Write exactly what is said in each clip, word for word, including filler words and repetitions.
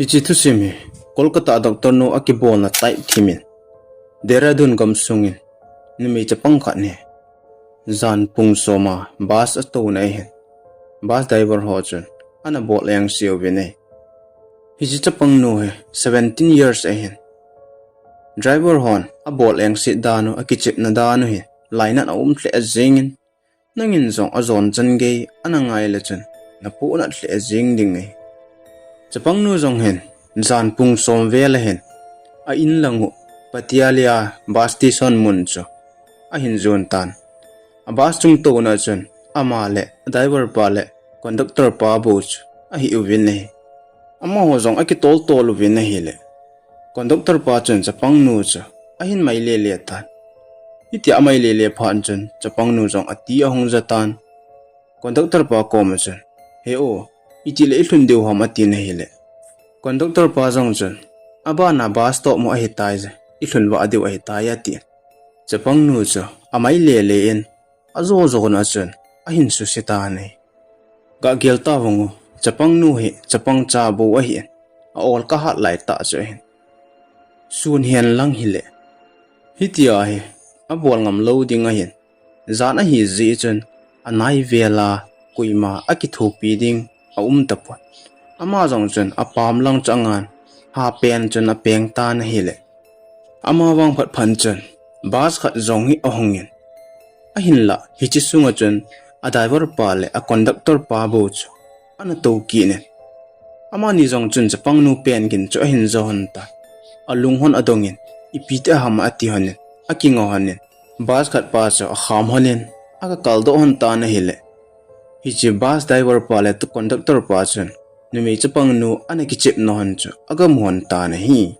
Hiche thusim hi Kolkata doctor nu akibolna type thimin Dehradun gamsungin numei chapang khat hi jan pung soma bus atouna ahin, bus driver ho chun ana bol engse uvin ahi. Hiche chapang nu hi seventeen years ahin. Driver hon abol engse dan u, akichepna dan u hi lainat aum lheh jengin, nangin jong ajon chan gei ana ngai le chun napohnat lheh jeng ding ahi. Chapang nu jong hin jan pung som vel ahin a inlang u Patiala bus station mun chu ahin jon tan. A bus chung touna chun ama le driver pa le conductor pa bou chu ahi uvin ahi. Amaho jong akitol tol uvin ahile, conductor pa chun chapang nu chu ahin mai le le tan. Hitia amai le le phat chun chapang nu jong ati ahung ja tan. Conductor pa koma chun, "He o, itile ilhun diu ham?" atin ahile, conductor pa jong chun, "Abana bus stop mu ahitai je, ilhun vah diu ahitai," atin. Chapang nu chu amai le le in ajo jona chun ahin suse tan ahi. Gah gel tavang u, chapang nu hi chapang cha bou ahin, a ol kahat lai tah chu ahin. Sun hen lang hile, hitia hi abol ngam lou ding ahin, jan ahi jeh chun anai vela koima akithopi ding aum tapon. Ama jong chun apam lang chu angan, hapen chun apeng tan ahile, ama vangphat phat chun bus khat jong hi ahungin, ahinlah hiche sunga chun a driver pa le a conductor pa bou chu ana tou kit in, amani jong chun chapang nu pen gin chu ahin jo hon tan. Alung hon adongin, "Ipi ti ham?" ati honin, akingo honin, bus khat pa chu akham honin, aga kaldoh hon tan ahile, hiche bus driver pa le conductor pa chun numei chapang nu ana kichepna hon chu aga mu hon tan ahi.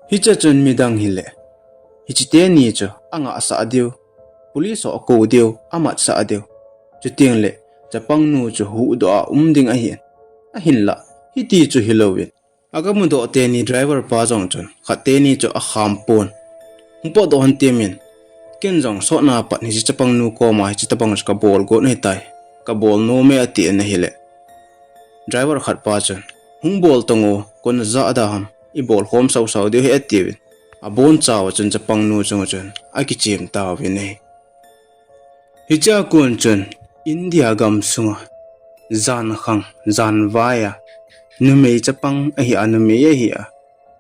Hiche chun midang hile, hiche teni chu angahsah diu, police ho akou diu, amatsah diu, chuteng le chapang nu chu huhdoh a um ding ahin. Ahinlah hiti chu hilouvin, aga mudoh teni driver pa jong chun khat teni chu akham pon, hung potdoh hon temin, ken jong sotna pat hiche chapang nu koma hiche tabang chu kabol got ahitai, kabol nom e atin ahile, driver khat pa chun, "Hung bol tang o, kona jah da ham, ibol khom sau sau diu ahi," atiuvin, abon chauva chun chapang nu chunga chun akichem tauvin ahi. Hichea kon chun India gamsunga jankhang janvai a numei chapang ahi a, numei ahi a,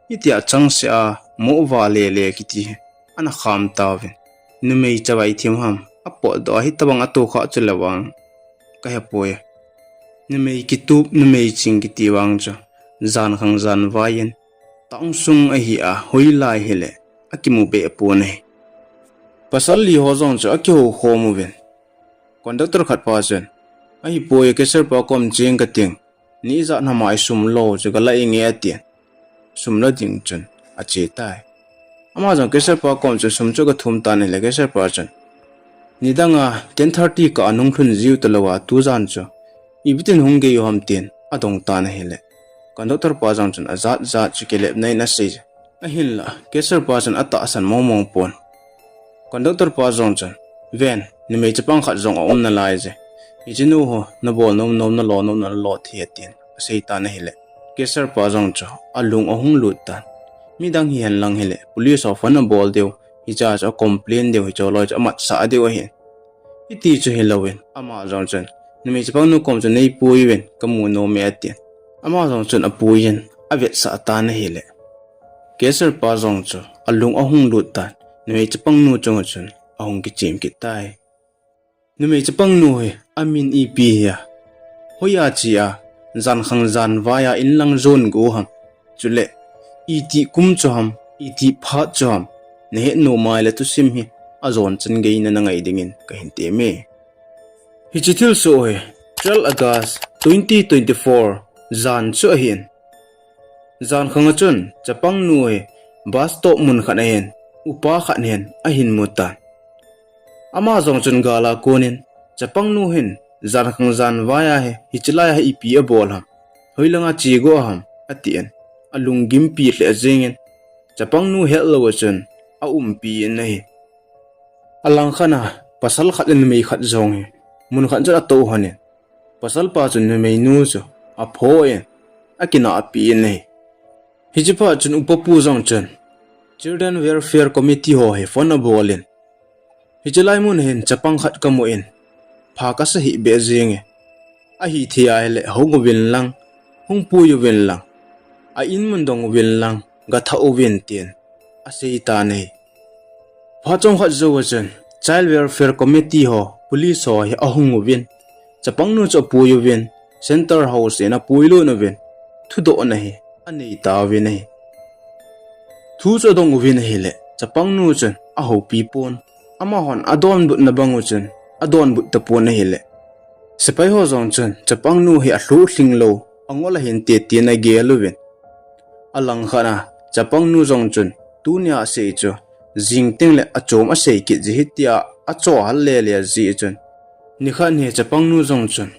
hitia changseh a mohva le le kiti hi ana kham tauvin, numei chavai thim ham apotdoh a, hitabang atohkhah chu le vang kahepoi. Numei kitup, numei ching kiti vang chu jankhang janvai in tangsung ahi a, hoilai hile akimu be pon ahi. Pasal li ho jong chu akihou khom uvin, conductor khat pa chun, "Ahipoi, cashier pa kom cheng kating, ni ijat ham a isum lo chu gala inge," atin, sum la ding chun ache tai. Ama jong cashier pa kom chun sum chu aga thum tan ahile, cashier pa chun, "Nidanga ten thirty kah a nung lhun jiu talou a, tujan chu ipi tin hung gei u ham?" tin adong tan ahile, conductor pa jong chun ajat jat chu kilepna in asei je. Ahinlah cashier pa chun atahsan mong mong pon. Conductor pa jong chun, "Ven, numei chapang khat jong aum nalai je. Hichenu ho nabol nom nom, nalo nom nalo thei e," tin asei tan ahile, cashier pa jong chu alung ahung lut tan. Midang hihen lang hile police ho phone abol diu, hichea chu acomplain diu, hiche loi chu amatsah diu ahin. Hiti chu hilouvin, ama jong chun, "Numei chapang nu kom chu neipui uvin, kamu nom e," atin. Ama jong chun apuiyin, avetsah tan ahile, cashier pa jong chu alung ahung lut tan, numei chapang nu chunga chun ahung kichem kit tai. Numei chapang nu hi amin ipi hia, hoiya che a, jankhang janvai a inlang jon go ham, chule iti kum chu ham, iti phat chu ham, nahet nom ahile thusim hi ajon chan gei in nangai dingin kahin temme. Hiche thilsoh hi twelve August twenty twenty-four jan chu ahin. Jankhang a chun chapang nu hi bus stop mun khat ahin, upa khat hin ahin mu tan. Ama jong chun gal a konin, chapang nu hin jankhang janvai a hi, hiche lai a hi ipi abol ham, hoilanga che go ham, atin, alunggimpi lheh jengin, chapang nu hetlou a chun aumpi in ahi. Alangkhat a pasal khat le numei khat jong hi mun khat chun atou honin, pasal pa chun numei nu chu aphoh in, akinahpi in ahi. Hiche phat chun upa pu jong chun Children Welfare Committee ho hi phone abol in, hiche lai mun hin chapang khat kamu in, pha kasa hih beh jeng e. Ahithei ahile hung uvin lang, hung pui uvin lang, a in mun dong uvin lang, gatha uvin tin asei tan ahi. Phat chomkhat jou a chun Child Welfare Committee ho, police ho hi ahung uvin, chapangnu chu apui uvin, center house in apuilut uvin, thudohna hi anei tauvin ahi. Thu chu adong uvin ahile, chapangnu chun ahoupi pon, amahon adonbutna bang u chun adonbut tapon ahile, sepai ho jong chun chapangnu hi alhuh lhing lou, angol ahin te tin agel uvin. Alangkhat a, chapangnu jong chun, tunia asei chu, jing tengle achom asei kit ji hi tia, achoh hal lele ji chun, nikhat hi chapangnu jong chun,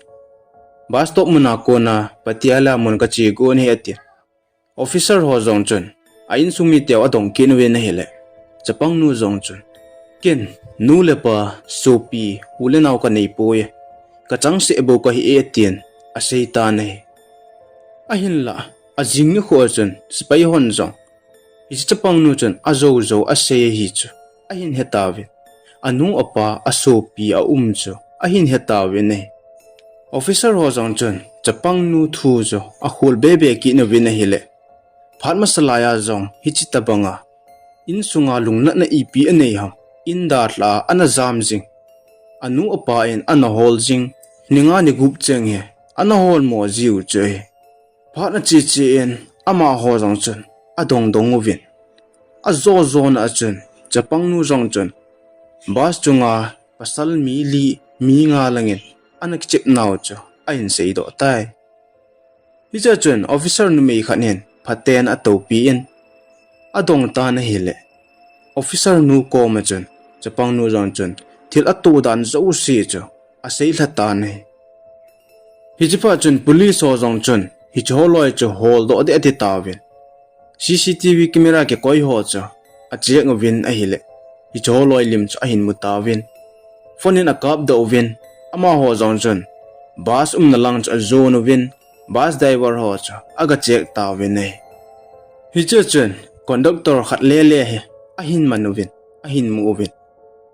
bus stop muna kona Patiala mun kache gon ahi atin. Officer ho jong chun, a insung miteu adong kit uvin ahile, chapangnu jong chun, ken, nu le pa, sopi, u le nao kanei poi, kachangseh bou kahi e tin asei tan ahi. Ahinlah, ajing nikho chun sepai hon jong, hiche chapangnu chun ajou jou asei ahi chu ahin hetauvin, anu apa, asopi aum chu ahin hetauvin ahi. Officer ho jong chun chapangnu thu chu akhol bebe kit uvin ahile, phat masa laiya jong hiche tobanga insunga lungnatna ipi anei ham, in dalha a ana jam jing, anu apa in ana hol jing, ni nga ni gup cheng hi ana holmo jiu chu ahi. Phat ache che in amaho jong chun adong dong uvin, ajo jona a chun chapangnu jong chun bus chunga pasal mi li mi nga langin ana kichep nau chu ahin seidoh tai. Hichea chun officer numei khat hin phaten atoupi in, adong tan ahile, officer nu koma chun chapangnu jong chun thil atoh dan jouse chu aseilha tan ahi. Hiche phat chun police ho jong chun hiche holoi chu holdoh ding ati tauvin, C C T V camera kikoi ho chu acheck uvin ahile, hiche holoi lim chu ahin mu tauvin, phone in akapdoh uvin, amaho jong chun bus umna lang chu ajon uvin, bus driver ho chu aga check tauvin ahi. Hichea chun conductor khat lele hi ahin man uvin, ahin mu uvin,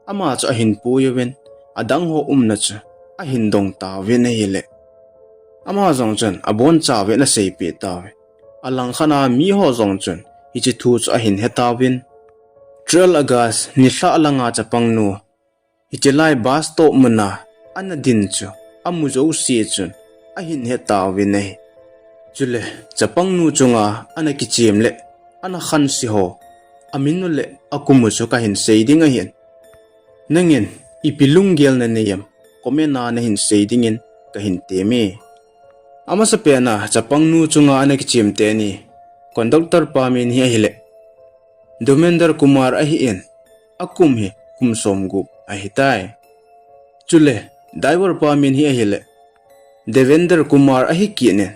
ama chu ahin pui uvin, adang ho umna chu ahin dong tauvin ahile, ama jong chun abonchauvin aseipeh tauvin, alangkhat a miho jong chun hiche thu chu ahin hetauvin, twelve August nilhah langa chapangnu hiche lai bus stop muna ana din chu amu jouse chun ahin hetauvin ahi. Chule chapangnu chunga ana kichem le ana khanse ho amin u le akum u chu kahin sei ding ahin, nangin ipi lunggel nanei em, comment a nahin sei dingin kahin temme. Amasapena chapangnu chunga ana kichem teni, conductor pa min hi ahile, Dharmendra Kumar ahin, akum hi kum somgup ahitai. Chule driver pa min hi ahile, Devendra Kumar ahi kit in,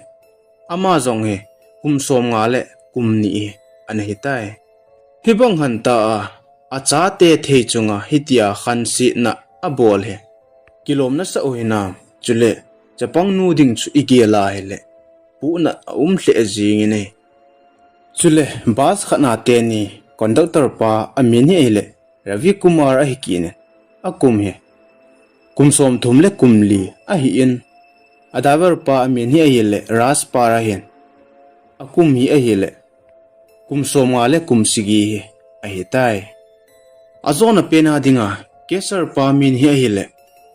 ama jong hi kum somnga le kum ni hi ana hitai. Hibang hanta a, achate thei chunga hitia khansetna abol hi kilomna sah u hinam, chule chapangnu ding chu igel a hile, puhnat aum lheh jengin ahi. Chule bus khat a teni conductor pa amin hi ahile, Ravi Kumar ahi kit in, akum hi kum somthum le kum li ahin, a driver pa amin hi ahile Raj Par ahin, akum hi ahile kum somnga le kum sagi hi ahitai. Ajona pena dinga cashier pa min hi ahile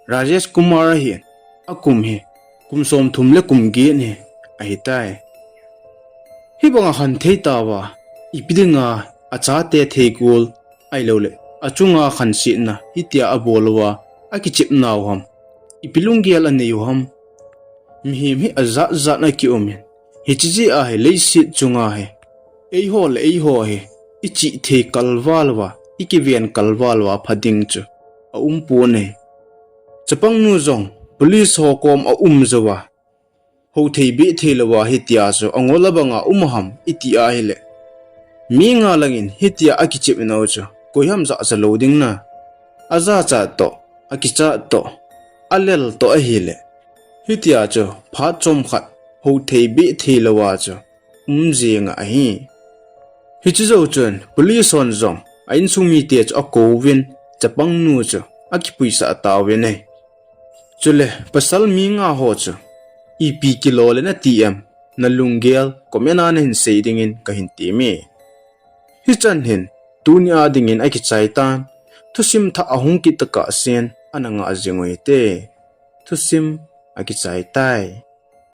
Rajesh Kumar ahin, akum hi kum somthum le kum get hi ahitai. Hibanga khanthei tauva, ipi dinga achate theigol ahiloule achunga khansetna hitia abol uva akichep nau ham, ipi lunggel anei u ham? Mihem hi ajat jat a kiumin, hiche jeh a hi leiset chunga hi eiho le eiho hi ichihthei kalval uva, ikiven kalval uva pha ding chu aumpon ahi. Chapangnu jong police ho kom aum jouva, houthei behthei louva hitia chu angol abanga um ham iti ahile, mi nga langin hitia akichep nau chu koiham jahcha lou ding na? Ajachat toh, akichat toh, alel toh ahile, hitia chu phat chomkhat houthei behthei louva chu um jenga ahi. Hiche jou chun police hon jong a insung mite chu akouvin, chapang nu chu akipuisah tauvin ahi. Chule pasal mi nga ho chu ipi kilo le nati em, nalunggel comment a nahin sei dingin kahin temme. Hichan hin tuni a dingin akichai tan, thusim thah ahung kit tokah sen ana ngah jing u hite. Thusim akichai tai.